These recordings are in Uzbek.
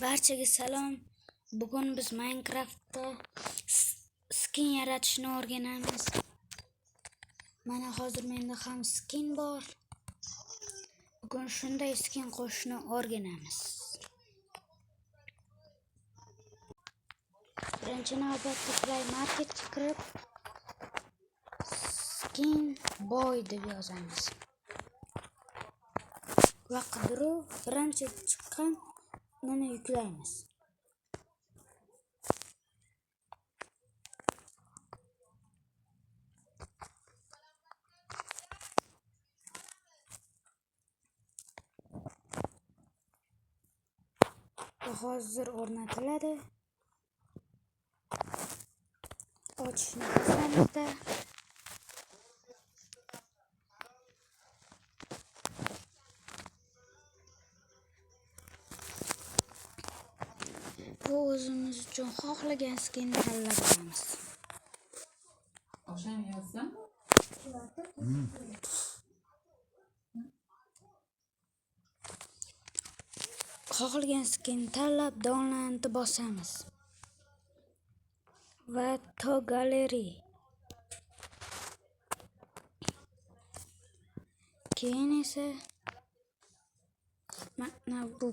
Barchaga salom. Bugun biz Minecraftda skin yaratishni o'rganamiz. Mana hozir menda ham skin bor. Bugun shunday skin qo'shishni o'rganamiz. Birinchi navbatda Play Marketga kirib Skin Boy deb yozamiz. Va qidiruv birinchi chiqqanini yuklaymiz. Va hozir o'rnatiladi. Ochishni bosamizda bu o'zimiz uchun xohlagan skinni tanlab olamiz. Akşam yazsam mı? Xohlagan skinni tanlab downloadni bosamiz. Va to gallery. Keyin esa mana bu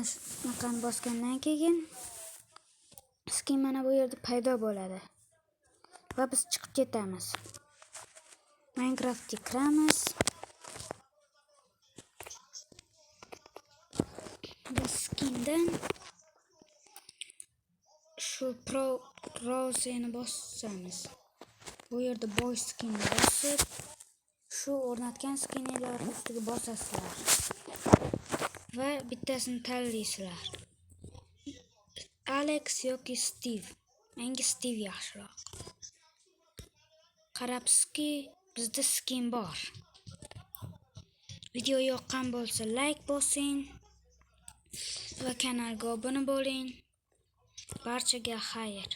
shunaqani bosgandan keyin skin mana bu yerda paydo bo'ladi. Va biz chiqib ketamiz. Minecraftga kiramiz. Va skindan shu Pro Browserni bosamiz. Bu yerda boy skinni bosib, shu o'rnatgan skinlar ustiga bosasizlar. Va bittasini tanlaysizlar. Alex yoki Steve. Menga Steve yaxshiroq. Qarabsizki, bizda skin bor. Video yoqqan bo'lsa like bosing va kanalga obuna bo'ling. Barchaga xayr.